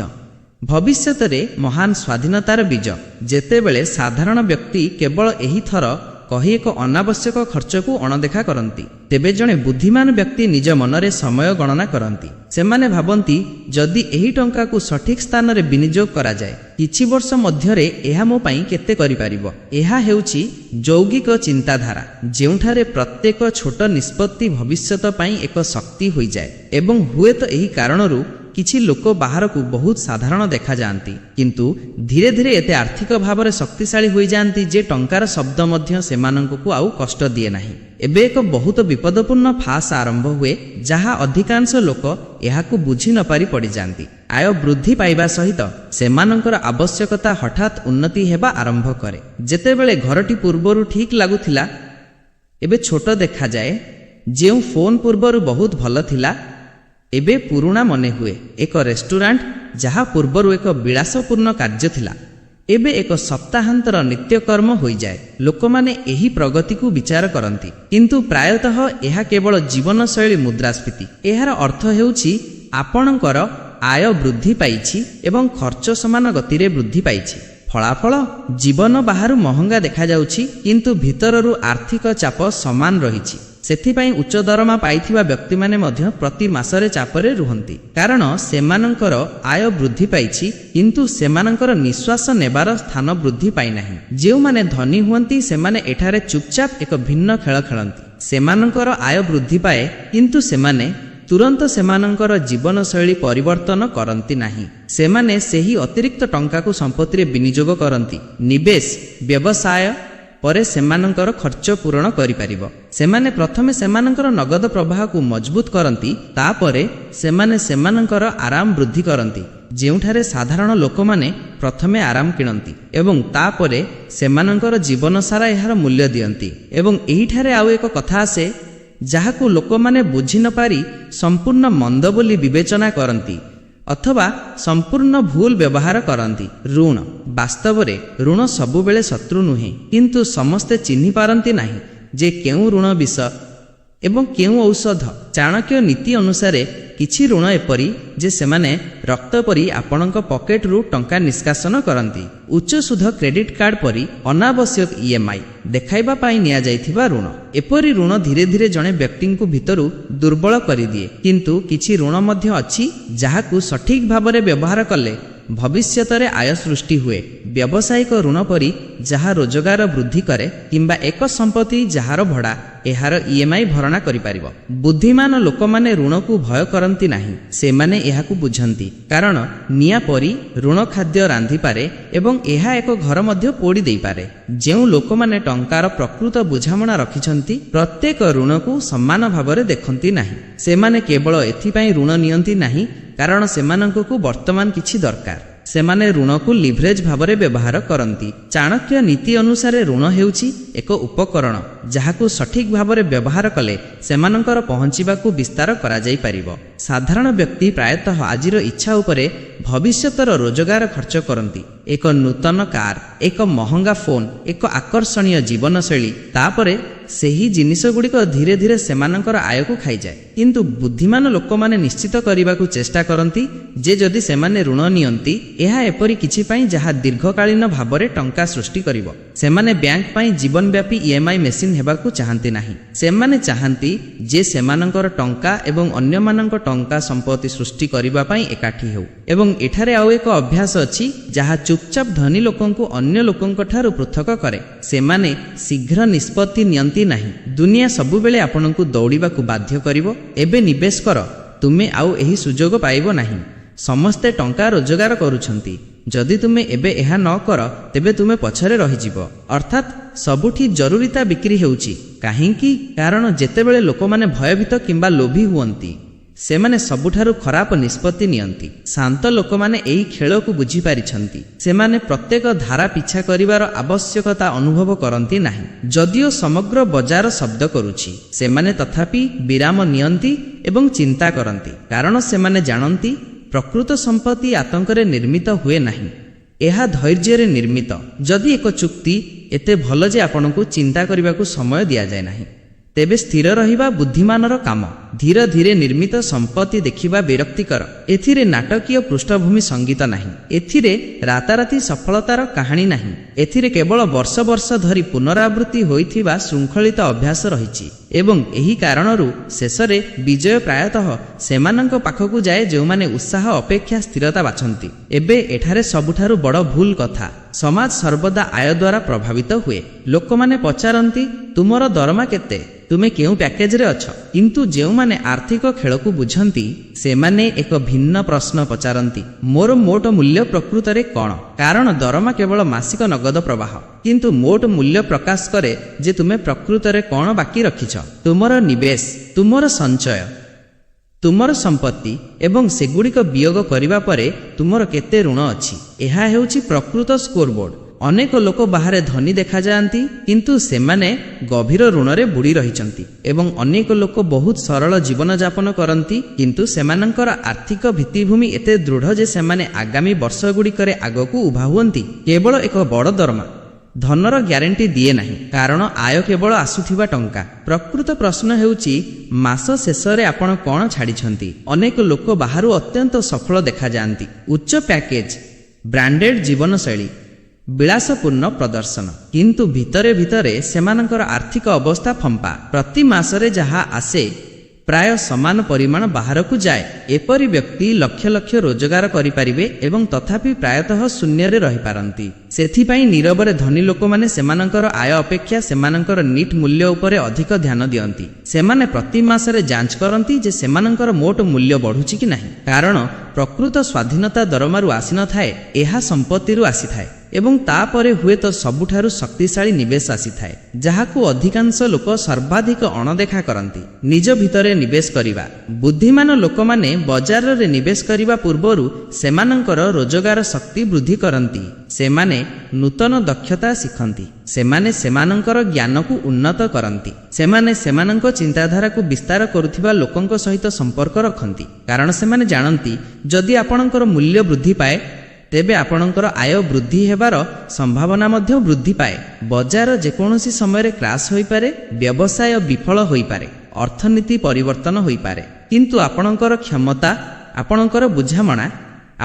ଭବିଷ୍ୟତରେ ମହାନ ସ୍ୱାଧୀନତାର ବୀଜ। ଯେତେବେଳେ ସାଧାରଣ ବ୍ୟକ୍ତି କେବଳ ଏହି ଥର କହି ଏକ ଅନାବଶ୍ୟକ ଖର୍ଚ୍ଚକୁ ଅଣଦେଖା କରନ୍ତି, ତେବେ ଜଣେ ବୁଦ୍ଧିମାନ ବ୍ୟକ୍ତି ନିଜ ମନରେ ସମୟ ଗଣନା କରନ୍ତି। ସେମାନେ ଭାବନ୍ତି, ଯଦି ଏହି ଟଙ୍କାକୁ ସଠିକ୍ ସ୍ଥାନରେ ବିନିଯୋଗ କରାଯାଏ, କିଛି ବର୍ଷ ମଧ୍ୟରେ ଏହା ମୋ ପାଇଁ କେତେ କରିପାରିବ? ଏହା ହେଉଛି ଯୌଗିକ ଚିନ୍ତାଧାରା, ଯେଉଁଠାରେ ପ୍ରତ୍ୟେକ ଛୋଟ ନିଷ୍ପତ୍ତି ଭବିଷ୍ୟତ ପାଇଁ ଏକ ଶକ୍ତି ହୋଇଯାଏ। ଏବଂ ହୁଏତ ଏହି କାରଣରୁ କିଛି ଲୋକ ବାହାରକୁ ବହୁତ ସାଧାରଣ ଦେଖାଯାଆନ୍ତି, କିନ୍ତୁ ଧୀରେ ଧୀରେ ଏତେ ଆର୍ଥିକ ଭାବରେ ଶକ୍ତିଶାଳୀ ହୋଇଯାଆନ୍ତି ଯେ ଟଙ୍କାର ଶବ୍ଦ ମଧ୍ୟ ସେମାନଙ୍କୁ ଆଉ କଷ୍ଟ ଦିଏ ନାହିଁ। ଏବେ ଏକ ବହୁତ ବିପଦପୂର୍ଣ୍ଣ ଫାସ ଆରମ୍ଭ ହୁଏ, ଯାହା ଅଧିକାଂଶ ଲୋକ ଏହାକୁ ବୁଝି ନପାରି ପଡ଼ିଯାଆନ୍ତି। ଆୟ ବୃଦ୍ଧି ପାଇବା ସହିତ ସେମାନଙ୍କର ଆବଶ୍ୟକତା ହଠାତ୍ ଉନ୍ନତି ହେବା ଆରମ୍ଭ କରେ। ଯେତେବେଳେ ଘରଟି ପୂର୍ବରୁ ଠିକ୍ ଲାଗୁଥିଲା, ଏବେ ଛୋଟ ଦେଖାଯାଏ। ଯେଉଁ ଫୋନ୍ ପୂର୍ବରୁ ବହୁତ ଭଲ ଥିଲା, ଏବେ ପୁରୁଣା ମନେ ହୁଏ। ଏକ ରେଷ୍ଟୁରାଣ୍ଟ ଯାହା ପୂର୍ବରୁ ଏକ ବିଳାସପୂର୍ଣ୍ଣ କାର୍ଯ୍ୟ ଥିଲା, ଏବେ ଏକ ସପ୍ତାହାନ୍ତର ନିତ୍ୟକର୍ମ ହୋଇଯାଏ। ଲୋକମାନେ ଏହି ପ୍ରଗତିକୁ ବିଚାର କରନ୍ତି, କିନ୍ତୁ ପ୍ରାୟତଃ ଏହା କେବଳ ଜୀବନଶୈଳୀ ମୁଦ୍ରାସ୍ଫୀତି। ଏହାର ଅର୍ଥ ହେଉଛି ଆପଣଙ୍କର ଆୟ ବୃଦ୍ଧି ପାଇଛି ଏବଂ ଖର୍ଚ୍ଚ ସମାନ ଗତିରେ ବୃଦ୍ଧି ପାଇଛି। ଫଳାଫଳ, ଜୀବନ ବାହାରୁ ମହଙ୍ଗା ଦେଖାଯାଉଛି, କିନ୍ତୁ ଭିତରରୁ ଆର୍ଥିକ ଚାପ ସମାନ ରହିଛି। ସେଥିପାଇଁ ଉଚ୍ଚ ଦରମା ପାଇଥିବା ବ୍ୟକ୍ତିମାନେ ମଧ୍ୟ ପ୍ରତି ମାସରେ ଚାପରେ ରୁହନ୍ତି, କାରଣ ସେମାନଙ୍କର ଆୟ ବୃଦ୍ଧି ପାଇଛି, କିନ୍ତୁ ସେମାନଙ୍କର ନିଶ୍ୱାସ ନେବାର ସ୍ଥାନ ବୃଦ୍ଧି ପାଇନାହିଁ। ଯେଉଁମାନେ ଧନୀ ହୁଅନ୍ତି, ସେମାନେ ଏଠାରେ ଚୁପଚାପ ଏକ ଭିନ୍ନ ଖେଳ ଖେଳନ୍ତି। ସେମାନଙ୍କର ଆୟ ବୃଦ୍ଧି ପାଏ, କିନ୍ତୁ ସେମାନେ ତୁରନ୍ତ ସେମାନଙ୍କର ଜୀବନଶୈଳୀ ପରିବର୍ତ୍ତନ କରନ୍ତି ନାହିଁ। ସେମାନେ ସେହି ଅତିରିକ୍ତ ଟଙ୍କାକୁ ସମ୍ପତ୍ତିରେ ବିନିଯୋଗ କରନ୍ତି। ନିବେଶ ବ୍ୟବସାୟ ପରେ ସେମାନଙ୍କର ଖର୍ଚ୍ଚ ପୂରଣ କରିପାରିବ। ସେମାନେ ପ୍ରଥମେ ସେମାନଙ୍କର ନଗଦ ପ୍ରବାହକୁ ମଜବୁତ କରନ୍ତି, ତାପରେ ସେମାନେ ସେମାନଙ୍କର ଆରାମ ବୃଦ୍ଧି କରନ୍ତି। ଯେଉଁଠାରେ ସାଧାରଣ ଲୋକମାନେ ପ୍ରଥମେ ଆରାମ କିଣନ୍ତି ଏବଂ ତାପରେ ସେମାନଙ୍କର ଜୀବନ ସାରା ଏହାର ମୂଲ୍ୟ ଦିଅନ୍ତି। ଏବଂ ଏହିଠାରେ ଆଉ ଏକ କଥା ଆସେ, ଯାହାକୁ ଲୋକମାନେ ବୁଝି ନପାରି ସମ୍ପୂର୍ଣ୍ଣ ମନ୍ଦ ବୋଲି ବିବେଚନା କରନ୍ତି ଅଥବା ସମ୍ପୂର୍ଣ୍ଣ ଭୁଲ ବ୍ୟବହାର କରନ୍ତି: ଋଣ। ବାସ୍ତବରେ ଋଣ ସବୁବେଳେ ଶତ୍ରୁ ନୁହେଁ, କିନ୍ତୁ ସମସ୍ତେ ଚିହ୍ନି ପାରନ୍ତି ନାହିଁ ଯେ କେଉଁ ଋଣ ବିଷ ଏବଂ କେଉଁ ଔଷଧ। ଚାଣକ୍ୟ ନୀତି ଅନୁସାରେ କିଛି ଋଣ ଏପରି ଯେ ସେମାନେ ରକ୍ତ ପରି ଆପଣଙ୍କ ପକେଟରୁ ଟଙ୍କା ନିଷ୍କାସନ କରନ୍ତି। ଉଚ୍ଚ ସୁଧ କ୍ରେଡିଟ୍ କାର୍ଡ ପରି, ଅନାବଶ୍ୟକ ଇଏମ୍ଆଇ ଦେଖାଇବା ପାଇଁ ନିଆଯାଇଥିବା ଋଣ। ଏପରି ଋଣ ଧୀରେ ଧୀରେ ଜଣେ ବ୍ୟକ୍ତିଙ୍କୁ ଭିତରୁ ଦୁର୍ବଳ କରିଦିଏ। କିନ୍ତୁ କିଛି ଋଣ ମଧ୍ୟ ଅଛି ଯାହାକୁ ସଠିକ୍ ଭାବରେ ବ୍ୟବହାର କଲେ ଭବିଷ୍ୟତରେ ଆୟ ସୃଷ୍ଟି ହୁଏ। ବ୍ୟବସାୟିକ ଋଣ ପରି ଯାହା ରୋଜଗାର ବୃଦ୍ଧି କରେ, କିମ୍ବା ଏକ ସମ୍ପତ୍ତି ଯାହାର ଭଡ଼ା ଏହାର ଇଏମ୍ଆଇ ଭରଣା କରିପାରିବ। ବୁଦ୍ଧିମାନ ଲୋକମାନେ ଋଣକୁ ଭୟ କରନ୍ତି ନାହିଁ, ସେମାନେ ଏହାକୁ ବୁଝନ୍ତି। କାରଣ ନିଆଁ ପରି ଋଣ ଖାଦ୍ୟ ରାନ୍ଧିପାରେ ଏବଂ ଏହା ଏକ ଘର ମଧ୍ୟ ପୋଡ଼ି ଦେଇପାରେ। ଯେଉଁ ଲୋକମାନେ ଟଙ୍କାର ପ୍ରକୃତ ବୁଝାମଣା ରଖିଛନ୍ତି, ପ୍ରତ୍ୟେକ ଋଣକୁ ସମାନ ଭାବରେ ଦେଖନ୍ତି ନାହିଁ। ସେମାନେ କେବଳ ଏଥିପାଇଁ ଋଣ ନିଅନ୍ତି ନାହିଁ କାରଣ ସେମାନଙ୍କୁ ବର୍ତ୍ତମାନ କିଛି ଦରକାର। ସେମାନେ ଋଣକୁ ଲିଭରେଜ୍ ଭାବରେ ବ୍ୟବହାର କରନ୍ତି। ଚାଣକ୍ୟ ନୀତି ଅନୁସାରେ ଋଣ ହେଉଛି ଏକ ଉପକରଣ ଯାହାକୁ ସଠିକ୍ ଭାବରେ ବ୍ୟବହାର କଲେ ସେମାନଙ୍କର ପହଞ୍ଚିବାକୁ ବିସ୍ତାର କରାଯାଇପାରିବ। ସାଧାରଣ ବ୍ୟକ୍ତି ପ୍ରାୟତଃ ଆଜିର ଇଚ୍ଛା ଉପରେ ଭବିଷ୍ୟତର ରୋଜଗାର ଖର୍ଚ୍ଚ କରନ୍ତି: ଏକ ନୂତନ କାର୍, ଏକ ମହଙ୍ଗା ଫୋନ୍, ଏକ ଆକର୍ଷଣୀୟ ଜୀବନଶୈଳୀ। ତାପରେ ସେହି ଜିନିଷଗୁଡ଼ିକ ଧୀରେ ଧୀରେ ସେମାନଙ୍କର ଆୟକୁ ଖାଇଯାଏ। କିନ୍ତୁ ବୁଦ୍ଧିମାନ ଲୋକମାନେ ନିଶ୍ଚିତ କରିବାକୁ ଚେଷ୍ଟା କରନ୍ତି ଯେ ଯଦି ସେମାନେ ଋଣ ନିଅନ୍ତି, ଏହା ଏପରି କିଛି ପାଇଁ ଯାହା ଦୀର୍ଘକାଳୀନ ଭାବରେ ଟଙ୍କା ସୃଷ୍ଟି କରିବ। ସେମାନେ ବ୍ୟାଙ୍କ ପାଇଁ ଜୀବନବ୍ୟାପୀ ଇଏମ୍ଆଇ ମେସିନ୍ ହେବାକୁ ଚାହାନ୍ତି ନାହିଁ। ସେମାନେ ଚାହାନ୍ତି ଯେ ସେମାନଙ୍କର ଟଙ୍କା ଏବଂ ଅନ୍ୟମାନଙ୍କ ଟଙ୍କା ସମ୍ପତ୍ତି ସୃଷ୍ଟି କରିବା ପାଇଁ ଏକାଠି ହେଉ। ଏବଂ ଏଠାରେ ଆଉ ଏକ ଅଭ୍ୟାସ ଅଛି ଯାହା ଚୁପଚାପ ଧନୀ ଲୋକଙ୍କୁ ଅନ୍ୟ ଲୋକଙ୍କ ଠାରୁ ପୃଥକ କରେ: ସେମାନେ ଶୀଘ୍ର ନିଷ୍ପତ୍ତି ନିଅନ୍ତି ନାହିଁ। ଦୁନିଆ ସବୁବେଳେ ଆପଣଙ୍କୁ ଦୌଡ଼ିବାକୁ ବାଧ୍ୟ କରିବ। ଏବେ ନିବେଶ କର, ତୁମେ ଆଉ ଏହି ସୁଯୋଗ ପାଇବ ନାହିଁ, ସମସ୍ତେ ଟଙ୍କା ରୋଜଗାର କରୁଛନ୍ତି, ଯଦି ତୁମେ ଏବେ ଏହା ନ କର ତେବେ ତୁମେ ପଛରେ ରହିଯିବ। ଅର୍ଥାତ୍ ସବୁଠି ଜରୁରୀତା ବିକ୍ରି ହେଉଛି। କାହିଁକି? କାରଣ ଯେତେବେଳେ ଲୋକମାନେ ଭୟଭୀତ କିମ୍ବା ଲୋଭୀ ହୁଅନ୍ତି, ସେମାନେ ସବୁଠାରୁ ଖରାପ ନିଷ୍ପତ୍ତି ନିଅନ୍ତି। ଶାନ୍ତ ଲୋକମାନେ ଏହି ଖେଳକୁ ବୁଝିପାରିଛନ୍ତି। ସେମାନେ ପ୍ରତ୍ୟେକ ଧାରା ପିଛା କରିବାର ଆବଶ୍ୟକତା ଅନୁଭବ କରନ୍ତି ନାହିଁ। ଯଦିଓ ସମଗ୍ର ବଜାର ଶବ୍ଦ କରୁଛି, ସେମାନେ ତଥାପି ବିରାମ ନିଅନ୍ତି ଏବଂ ଚିନ୍ତା କରନ୍ତି, କାରଣ ସେମାନେ ଜାଣନ୍ତି, ପ୍ରକୃତ ସମ୍ପତ୍ତି ଆତଙ୍କରେ ନିର୍ମିତ ହୁଏ ନାହିଁ, ଏହା ଧୈର୍ଯ୍ୟରେ ନିର୍ମିତ। ଯଦି ଏକ ଚୁକ୍ତି ଏତେ ଭଲ ଯେ ଆପଣଙ୍କୁ ଚିନ୍ତା କରିବାକୁ ସମୟ ଦିଆଯାଏ ନାହିଁ, ତେବେ ସ୍ଥିର ରହିବା ବୁଦ୍ଧିମାନର କାମ। ଧୀରେ ଧୀରେ ନିର୍ମିତ ସମ୍ପତ୍ତି ଦେଖିବା ବିରକ୍ତିକର। ଏଥିରେ ନାଟକୀୟ ପୃଷ୍ଠଭୂମି ସଙ୍ଗୀତ ନାହିଁ। ଏଥିରେ ରାତାରାତି ସଫଳତାର କାହାଣୀ ନାହିଁ। ଏଥିରେ କେବଳ ବର୍ଷ ବର୍ଷ ଧରି ପୁନରାବୃତ୍ତି ହୋଇଥିବା ଶୃଙ୍ଖଳିତ ଅଭ୍ୟାସ ରହିଛି ଏବଂ ଏହି କାରଣରୁ ଶେଷରେ ବିଜୟ ପ୍ରାୟତଃ ସେମାନଙ୍କ ପାଖକୁ ଯାଏ ଯେଉଁମାନେ ଉତ୍ସାହ ଅପେକ୍ଷା ସ୍ଥିରତା ବାଛନ୍ତି। ଏବେ ଏଠାରେ ସବୁଠାରୁ ବଡ଼ ଭୁଲ କଥା। ସମାଜ ସର୍ବଦା ଆୟ ଦ୍ୱାରା ପ୍ରଭାବିତ ହୁଏ। ଲୋକମାନେ ପଚାରନ୍ତି, ତୁମର ଦରମା କେତେ? ତୁମେ କେଉଁ ପ୍ୟାକେଜରେ ଅଛ? କିନ୍ତୁ ଯେଉଁମାନେ ଆର୍ଥିକ ଖେଳକୁ ବୁଝନ୍ତି, ସେମାନେ ଏକ ଭିନ୍ନ ପ୍ରଶ୍ନ ପଚାରନ୍ତି: ମୋର ମୋଟ ମୂଲ୍ୟ ପ୍ରକୃତରେ କ'ଣ? କାରଣ ଦରମା କେବଳ ମାସିକ ନଗଦ ପ୍ରବାହ, କିନ୍ତୁ ମୋଟ ମୂଲ୍ୟ ପ୍ରକାଶ କରେ ଯେ ତୁମେ ପ୍ରକୃତରେ କ'ଣ ବାକି ରଖିଛ: ତୁମର ନିବେଶ, ତୁମର ସଞ୍ଚୟ, ତୁମର ସମ୍ପତ୍ତି ଏବଂ ସେଗୁଡ଼ିକ ବିୟୋଗ କରିବା ପରେ ତୁମର କେତେ ଋଣ ଅଛି। ଏହା ହେଉଛି ପ୍ରକୃତ ସ୍କୋରବୋର୍ଡ। ଅନେକ ଲୋକ ବାହାରେ ଧନୀ ଦେଖାଯାଆନ୍ତି, କିନ୍ତୁ ସେମାନେ ଗଭୀର ଋଣରେ ବୁଡ଼ି ରହିଛନ୍ତି ଏବଂ ଅନେକ ଲୋକ ବହୁତ ସରଳ ଜୀବନଯାପନ କରନ୍ତି, କିନ୍ତୁ ସେମାନଙ୍କର ଆର୍ଥିକ ଭିତ୍ତିଭୂମି ଏତେ ଦୃଢ଼ ଯେ ସେମାନେ ଆଗାମୀ ବର୍ଷଗୁଡ଼ିକରେ ଆଗକୁ ଉଭା ହୁଅନ୍ତି। କେବଳ ଏକ ବଡ଼ ଦରମା ଧନର ଗ୍ୟାରେଣ୍ଟି ଦିଏ ନାହିଁ, କାରଣ ଆୟ କେବଳ ଆସୁଥିବା ଟଙ୍କା। ପ୍ରକୃତ ପ୍ରଶ୍ନ ହେଉଛି, ମାସ ଶେଷରେ ଆପଣ କ'ଣ ଛାଡ଼ିଛନ୍ତି? ଅନେକ ଲୋକ ବାହାରୁ ଅତ୍ୟନ୍ତ ସଫଳ ଦେଖାଯାଆନ୍ତି: ଉଚ୍ଚ ପ୍ୟାକେଜ, ବ୍ରାଣ୍ଡେଡ୍ ଜୀବନଶୈଳୀ, ବିଳାସପୂର୍ଣ୍ଣ ପ୍ରଦର୍ଶନ। କିନ୍ତୁ ଭିତରେ ଭିତରେ ସେମାନଙ୍କର ଆର୍ଥିକ ଅବସ୍ଥା ଫମ୍ପା। ପ୍ରତି ମାସରେ ଯାହା ଆସେ, ପ୍ରାୟ ସମାନ ପରିମାଣ ବାହାରକୁ ଯାଏ। ଏପରି ବ୍ୟକ୍ତି ଲକ୍ଷ ଲକ୍ଷ ରୋଜଗାର କରିପାରିବେ ଏବଂ ତଥାପି ପ୍ରାୟତଃ ଶୂନ୍ୟରେ ରହିପାରନ୍ତି। ସେଥିପାଇଁ ନୀରବରେ ଧନୀ ଲୋକମାନେ ସେମାନଙ୍କର ଆୟ ଅପେକ୍ଷା ସେମାନଙ୍କର ନିଟ୍ ମୂଲ୍ୟ ଉପରେ ଅଧିକ ଧ୍ୟାନ ଦିଅନ୍ତି। ସେମାନେ ପ୍ରତି ମାସରେ ଯାଞ୍ଚ କରନ୍ତି ଯେ ସେମାନଙ୍କର ମୋଟ ମୂଲ୍ୟ ବଢ଼ୁଛି କି ନାହିଁ, କାରଣ ପ୍ରକୃତ ସ୍ୱାଧୀନତା ଦରମାରୁ ଆସିନଥାଏ, ଏହା ସମ୍ପତ୍ତିରୁ ଆସିଥାଏ। ଏବଂ ତାପରେ ହୁଏତ ସବୁଠାରୁ ଶକ୍ତିଶାଳୀ ନିବେଶ ଆସିଥାଏ, ଯାହାକୁ ଅଧିକାଂଶ ଲୋକ ସର୍ବାଧିକ ଅଣଦେଖା କରନ୍ତି: ନିଜ ଭିତରେ ନିବେଶ କରିବା। ବୁଦ୍ଧିମାନ ଲୋକମାନେ ବଜାରରେ ନିବେଶ କରିବା ପୂର୍ବରୁ ସେମାନଙ୍କର ରୋଜଗାର ଶକ୍ତି ବୃଦ୍ଧି କରନ୍ତି। ସେମାନେ ନୂତନ ଦକ୍ଷତା ଶିଖନ୍ତି। ସେମାନେ ସେମାନଙ୍କର ଜ୍ଞାନକୁ ଉନ୍ନତ କରନ୍ତି। ସେମାନେ ସେମାନଙ୍କ ଚିନ୍ତାଧାରାକୁ ବିସ୍ତାର କରୁଥିବା ଲୋକଙ୍କ ସହିତ ସମ୍ପର୍କ ରଖନ୍ତି, କାରଣ ସେମାନେ ଜାଣନ୍ତି, ଯଦି ଆପଣଙ୍କର ମୂଲ୍ୟ ବୃଦ୍ଧି ପାଏ, ତେବେ ଆପଣଙ୍କର ଆୟ ବୃଦ୍ଧି ହେବାର ସମ୍ଭାବନା ମଧ୍ୟ ବୃଦ୍ଧି ପାଏ। ବଜାର ଯେକୌଣସି ସମୟରେ କ୍ରାସ୍ ହୋଇପାରେ, ବ୍ୟବସାୟ ବିଫଳ ହୋଇପାରେ, ଅର୍ଥନୀତି ପରିବର୍ତ୍ତନ ହୋଇପାରେ, କିନ୍ତୁ ଆପଣଙ୍କର କ୍ଷମତା, ଆପଣଙ୍କର ବୁଝାମଣା,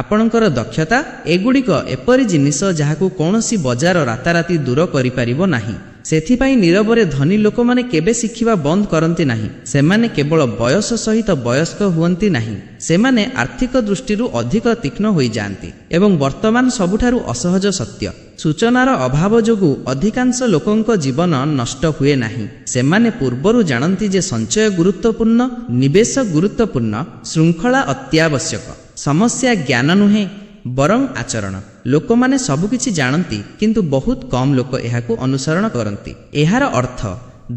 ଆପଣଙ୍କର ଦକ୍ଷତା, ଏଗୁଡ଼ିକ ଏପରି ଜିନିଷ ଯାହାକୁ କୌଣସି ବଜାର ରାତାରାତି ଦୂର କରିପାରିବ ନାହିଁ। ସେଥିପାଇଁ ନୀରବରେ ଧନୀ ଲୋକମାନେ କେବେ ଶିଖିବା ବନ୍ଦ କରନ୍ତି ନାହିଁ। ସେମାନେ କେବଳ ବୟସ ସହିତ ବୟସ୍କ ହୁଅନ୍ତି ନାହିଁ, ସେମାନେ ଆର୍ଥିକ ଦୃଷ୍ଟିରୁ ଅଧିକ ତୀକ୍ଷ୍ଣ ହୋଇଯାଆନ୍ତି। ଏବଂ ବର୍ତ୍ତମାନ ସବୁଠାରୁ ଅସହଜ ସତ୍ୟ: ସୂଚନାର ଅଭାବ ଯୋଗୁଁ ଅଧିକାଂଶ ଲୋକଙ୍କ ଜୀବନ ନଷ୍ଟ ହୁଏ ନାହିଁ। ସେମାନେ ପୂର୍ବରୁ ଜାଣନ୍ତି ଯେ ସଞ୍ଚୟ ଗୁରୁତ୍ୱପୂର୍ଣ୍ଣ, ନିବେଶ ଗୁରୁତ୍ୱପୂର୍ଣ୍ଣ, ଶୃଙ୍ଖଳା ଅତ୍ୟାବଶ୍ୟକ। ସମସ୍ୟା ଜ୍ଞାନ ନୁହେଁ, ବରଂ ଆଚରଣ। ଲୋକମାନେ ସବୁକିଛି ଜାଣନ୍ତି, କିନ୍ତୁ ବହୁତ କମ୍ ଲୋକ ଏହାକୁ ଅନୁସରଣ କରନ୍ତି। ଏହାର ଅର୍ଥ,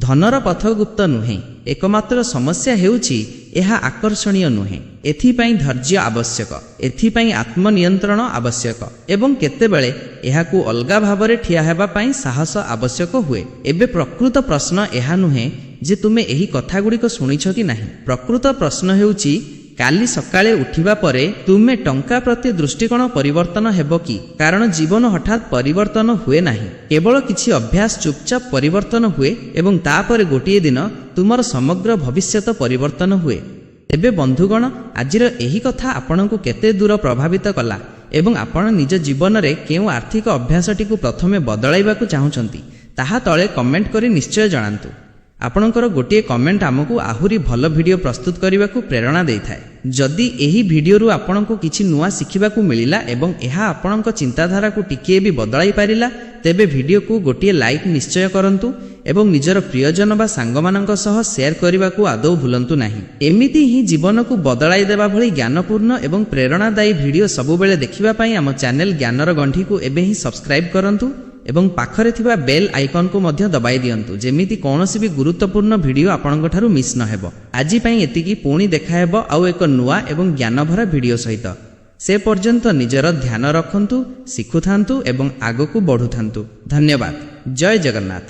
ଧନର ପଥ ଗୁପ୍ତ ନୁହେଁ। ଏକମାତ୍ର ସମସ୍ୟା ହେଉଛି, ଏହା ଆକର୍ଷଣୀୟ ନୁହେଁ। ଏଥିପାଇଁ ଧୈର୍ଯ୍ୟ ଆବଶ୍ୟକ, ଏଥିପାଇଁ ଆତ୍ମନିୟନ୍ତ୍ରଣ ଆବଶ୍ୟକ ଏବଂ କେତେବେଳେ ଏହାକୁ ଅଲଗା ଭାବରେ ଠିଆ ହେବା ପାଇଁ ସାହସ ଆବଶ୍ୟକ ହୁଏ। ଏବେ ପ୍ରକୃତ ପ୍ରଶ୍ନ ଏହା ନୁହେଁ ଯେ ତୁମେ ଏହି କଥାଗୁଡ଼ିକ ଶୁଣିଛ କି ନାହିଁ। ପ୍ରକୃତ ପ୍ରଶ୍ନ ହେଉଛି, କାଲି ସକାଳେ ଉଠିବା ପରେ ତୁମେ ଟଙ୍କା ପ୍ରତି ଦୃଷ୍ଟିକୋଣ ପରିବର୍ତ୍ତନ ହେବ କି? କାରଣ ଜୀବନ ହଠାତ୍ ପରିବର୍ତ୍ତନ ହୁଏ ନାହିଁ। କେବଳ କିଛି ଅଭ୍ୟାସ ଚୁପଚାପ ପରିବର୍ତ୍ତନ ହୁଏ ଏବଂ ତାପରେ ଗୋଟିଏ ଦିନ ତୁମର ସମଗ୍ର ଭବିଷ୍ୟତ ପରିବର୍ତ୍ତନ ହୁଏ। ତେବେ ବନ୍ଧୁଗଣ, ଆଜିର ଏହି କଥା ଆପଣଙ୍କୁ କେତେ ଦୂର ପ୍ରଭାବିତ କଲା ଏବଂ ଆପଣ ନିଜ ଜୀବନରେ କେଉଁ ଆର୍ଥିକ ଅଭ୍ୟାସଟିକୁ ପ୍ରଥମେ ବଦଳାଇବାକୁ ଚାହୁଁଛନ୍ତି, ତାହା ତଳେ କମେଣ୍ଟ କରି ନିଶ୍ଚୟ ଜଣାନ୍ତୁ। ଆପଣଙ୍କର ଗୋଟିଏ କମେଣ୍ଟ ଆମକୁ ଆହୁରି ଭଲ ଭିଡ଼ିଓ ପ୍ରସ୍ତୁତ କରିବାକୁ ପ୍ରେରଣା ଦେଇଥାଏ। ଯଦି ଏହି ଭିଡ଼ିଓରୁ ଆପଣଙ୍କୁ କିଛି ନୂଆ ଶିଖିବାକୁ ମିଳିଲା ଏବଂ ଏହା ଆପଣଙ୍କ ଚିନ୍ତାଧାରାକୁ ଟିକିଏ ବି ବଦଳାଇ ପାରିଲା, ତେବେ ଭିଡ଼ିଓକୁ ଗୋଟିଏ ଲାଇକ୍ ନିଶ୍ଚୟ କରନ୍ତୁ ଏବଂ ନିଜର ପ୍ରିୟଜନ ବା ସାଙ୍ଗମାନଙ୍କ ସହ ସେୟାର କରିବାକୁ ଆଦୌ ଭୁଲନ୍ତୁ ନାହିଁ। ଏମିତି ହିଁ ଜୀବନକୁ ବଦଳାଇ ଦେବା ଭଳି ଜ୍ଞାନପୂର୍ଣ୍ଣ ଏବଂ ପ୍ରେରଣାଦାୟୀ ଭିଡ଼ିଓ ସବୁବେଳେ ଦେଖିବା ପାଇଁ ଆମ ଚ୍ୟାନେଲ ଜ୍ଞାନର ଗଣ୍ଠିକୁ ଏବେ ହିଁ ସବସ୍କ୍ରାଇବ୍ କରନ୍ତୁ ଏବଂ ପାଖରେ ଥିବା ବେଲ୍ ଆଇକନ୍କୁ ମଧ୍ୟ ଦବାଇ ଦିଅନ୍ତୁ, ଯେମିତି କୌଣସି ବି ଗୁରୁତ୍ୱପୂର୍ଣ୍ଣ ଭିଡ଼ିଓ ଆପଣଙ୍କଠାରୁ ମିସ୍ ନ ହେବ। ଆଜି ପାଇଁ ଏତିକି। ପୁଣି ଦେଖାହେବ ଆଉ ଏକ ନୂଆ ଏବଂ ଜ୍ଞାନଭରା ଭିଡ଼ିଓ ସହିତ। ସେ ପର୍ଯ୍ୟନ୍ତ ନିଜର ଧ୍ୟାନ ରଖନ୍ତୁ, ଶିଖୁଥାନ୍ତୁ ଏବଂ ଆଗକୁ ବଢ଼ୁଥାନ୍ତୁ। ଧନ୍ୟବାଦ। ଜୟ ଜଗନ୍ନାଥ।